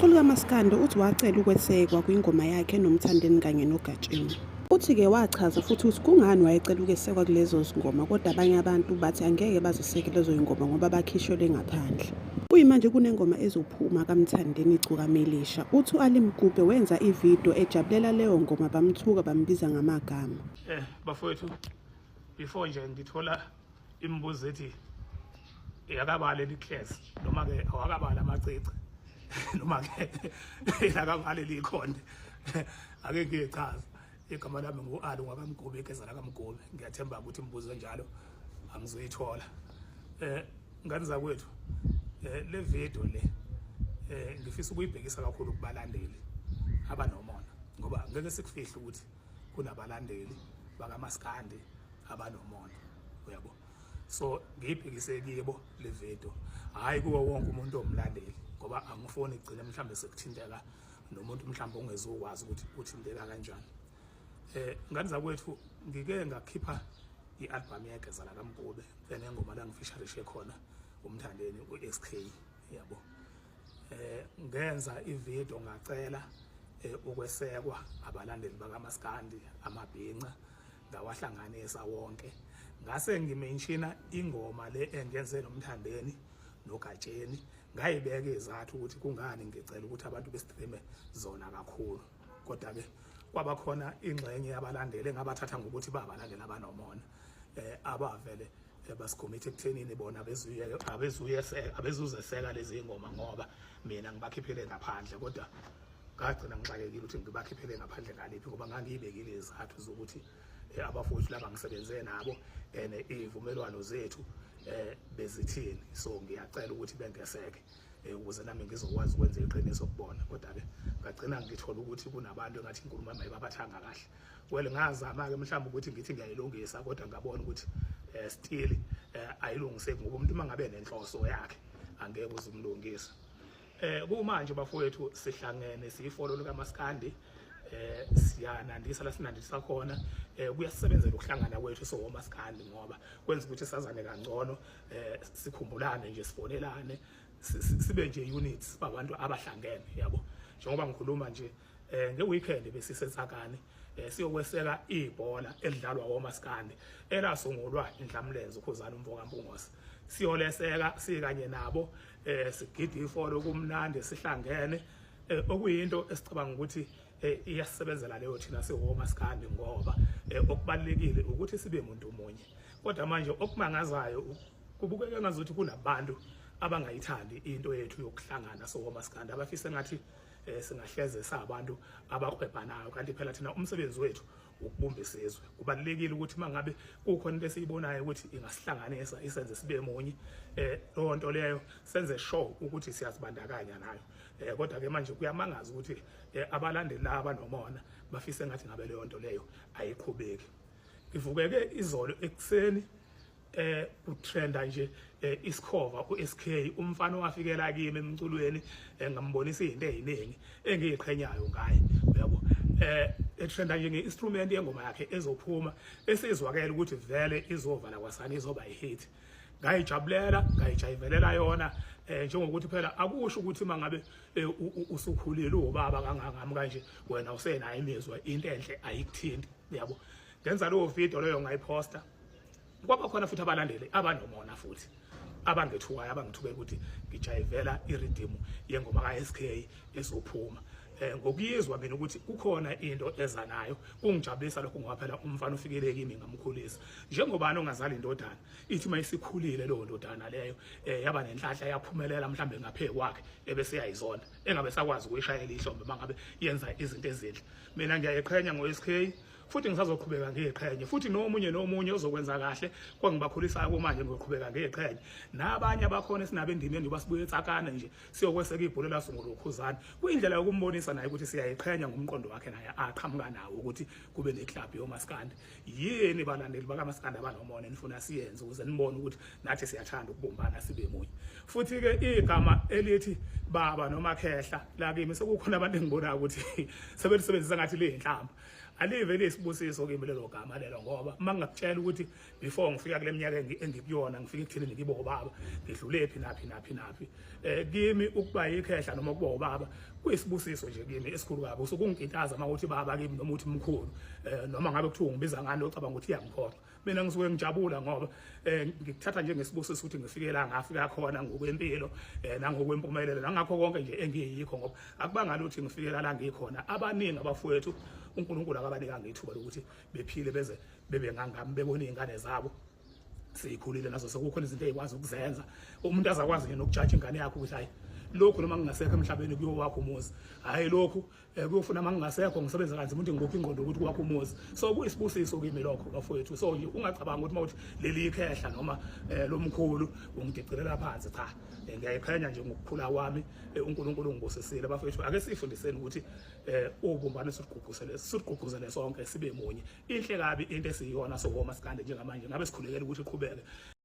Umculi kaMaskandi uthi wacela ukwesekwa kwingoma yakhe noMthandeni kanye noGatsheni. Uthi-ke wachaza futhi ukuthi kungani wayecela ukwesekwa kulezo zingoma kodwa abanye abantu bathi angeke baziseke lezo zingoma ngoba bakhishelwe ngaphandle. Kuyimanje kunengoma ezophuma kaMthandeni Igcokama Elisha. Uthi u-Ali Mgube wenza ividiyo ejabulela leyo ngoma bamthuka bambiza ngamagama. Bafowethu, before nje ngithola imibuzo ethi yakabala eliklesi noma ke awakabala amacici noma ke yakabala elikhonde, ake ngiyichaze. Igama lami ngu-Ali ngwakamgobe, igeza lakamgobe. Ngiyathemba ukuthi imibuzo enjalo angizoyithola. Ngane zakwethu, le video le ngifisa ukuyibhekisa kakhulu kubalandeli abanomona, ngoba ngeke sikufihle ukuthi kunabalandeli bakamaskandi abanomona, uyabo. So ngiyibhekise kibo le video, hhayi kuwo wonke umuntu owumlandeli, ngoba angifuni igcine mhlawumbe sekuthinteka nomuntu mhlawumbe ongezukwazi ukuthi uthinteka kanjani. Ngane zakwethu, ngike ngakhipha i-album yegeza lakamgube enengoma la ngifisharishe khona uMthandeni u-SK, yabo. Ngenza ivideo ngacela ukwesekwa abalandeli bakamaskandi amabhinca, ngawahlanganisa wonke, ngase ngimenshina ingoma le engenze noMthandeni noGatsheni, ngayibeka izathu ukuthi kungani ngicela ukuthi abantu bestreame zona kakhulu. Kodwa ke kwaba khona ingxenye yabalandeli engabathatha ngokuthi babalandeli abanomona, abavele basicommit ekuthenini bona abezuzeseka lezi ngoma ngoba mina ngibakhiphele ngaphandle. Kodwa ngagcina ngixakekile ukuthi ngibakhiphele ngaphandle ngaliphi, ngoba ngangiyibekile izathu zokuthi abafowethu laba ngisebenze nabo and izivumelwano zethu bezithini, so ngiyacela ukuthi bengeseke ukuze nami ngizokwazi ukwenza iqiniso kubona. Kodwa-ke ngagcina ngithola ukuthi kunabantu engathi inkulumo yami ayibabathanga kahle. Well, ngazama-ke mhlawumbe ukuthi ngithi ngiyayilungisa, kodwa ngabona ukuthi still ayilungiseki, ngoba umuntu uma ngabe nenhloso yakhe angeke uze umlungise. Kumanje bafowethu sihlangene siyifolo likaMaskandi, siyanandisa la sinandisa khona. Kuyasebenzela ukuhlangana kwethu sowomaskandi, ngoba kwenza ukuthi sazane kangcono, sikhumbulane nje, sibonelane, sibe nje units babantu abahlangene, yabo. Njengoba ngikhuluma nje, ngeweekend besisetsakane siyokweseka ibhola elidlalwa womaskandi elasungulwa indlamlenze uKhuzana umfoka Mpungose. Siyoleseka sikanye nabo, sigida ifolo, kumnandi, sihlangene, okuyinto esicabanga ukuthi iyasebenzela leyo thina siwomaskandi, ngoba okubalekile ukuthi sibe umuntu munye. Kodwa manje okumangazayo, kubukeka ngazuthi kunabantu abangayithandi into yethu yokuhlangana sowomaskandi, abafise ngathi singahleze sabantu abakwebhanayo, kanti phela thina umsebenzi wethu ukubumba isizwe. Kubalulekile ukuthi mangabe kukhona into esiyibonayo ukuthi ingasihlanganisa isenze sibe munye, leyo nto leyo senze sure ukuthi siyazibandakanya nayo. Kodwa ke manje kuyamangaza ukuthi abalandeli laba nomona bafise ngathi ngabe leyo nto leyo ayiqhubeki. Ngivukeke izolo ekuseni, utrenda nje isikhova uSK, umfana owafikela kimi emculweni, ngambonisa izinto eziningi engiyiqhenyayo ngaye, uyabo. Etrenda nje ngeinstrument yengoma yakhe ezophuma, esizwakela ukuthi vele izovala kwasani, izoba ihit. Ngayijabulela, ngayijayivelela yona, njengokuthi phela akusho ukuthi mangabe usukhulile ubaba kangangami kanje wena usenayo imizwa, into enhle ayikuthinti, uyabo. Ngenza leyo video leyo, ngayiposta, kwaba khona futhi abalandeli abanomona futhi abangethukayo, abangithuke ukuthi ngijayivela iriddim yengoma ka-SK ezophuma. Ngokuyizwa mina ukuthi kukhona into eza nayo, kungijabulisa lokho, ngoba phela umfana ufikele kimi, ngamkhulisa njengobani ongazali indodana, ithi uma isikhulile leyo ndodana leyo yaba nenhlanhla yaphumelela mhlambe ngaphe kwakhe, ebese yayizonda, engabe sakwazi ukuyishayela ihlombe mangabe yenza izinto ezinhle. Mina ngiyayiqhenya ngo-SK futhi ngisazoqhubeka ngiyiqhenye futhi, nomunye nomunye ozokwenza kahle kwangibakhulisayo kumanje ngizoqhubeka ngiyiqhenye, nabanye abakhona esinabo endimeni, njengoba sibuye etsakane nje siyokweseka ibhola elasungulwa uKhuzani, kuyindlela yokumbonisa naye ukuthi siyayiqhenya ngomqondo wakhe naye aqhamuka nawo ukuthi kube neclub yomaskandi. Yini balandeli bakamaskandi abanomona nifuna siyenze ukuze nibone ukuthi nathi siyathanda ukubumbana sibe munye? Futhi-ke igama elithi baba noma khehla lakimi, sekukhona abantu engibonayo ukuthi sebelisebenzisa ngathi liyinhlamba. Alive liyisibusiso kimi lelo gama lelo, ngoba uma ngingakutshela ukuthi before ngifika kule minyaka engikuyona, ngifika ekuthini ngibe ubaba, ngidlule phi naphi naphi naphi, kimi ukuba yikhehla noma ukuba ubaba kuyisibusiso nje kimi esikhulu kabi. Usukungikintaza uma uthi baba kimi noma uthi mkhulu, noma ngabe kuthiwa ungibiza ngani, ocabanga ukuthi iyangiphoxa. Mina ngisuke ngijabula ngoba ngikuthatha njengesibusiso ukuthi ngifike la ngafika khona ngokwempilo, nangokwempumelelo, nangakho konke nje engiyikho, ngoba akubanga lutho ngifike la ngikhona. Abaningi abafowethu uNkulunkulu akabanikanga ithuba lokuthi bephile beze bebe ngangami, bebone izingane zabo seyikhulile nazo, sekukhona izinto ey'kwazi ukuzenza. Umuntu azakwazi nje nokujaja ingane yakhe ukuthi hayi, lokhu noma ngingasekho emhlabeni kuyowakho umuzi, hhayi lokhu kuyofuna uma ngingasekho ngisebenza kanzima ukuthi ngikuphi ingqondo ukuthi kwakho umuzi. So kuyisibusiso kimi lokho, bafowethu. So nje ungacabanga ukuthi uma uthi leli ikhehla noma lomkhulu ungidicilela phansi. Cha, ngiyayiqhenya nje ngokukhula kwami. UNkulunkulu ungibusisile, bafowethu. Ake sifundiseni ukuthi ubumbano siligqugquzele sonke, sibe munye. Inhle kabi into esiyiyona sowomasikandi njengamanje, ngabe sikhulekela ukuthi iqhubeke.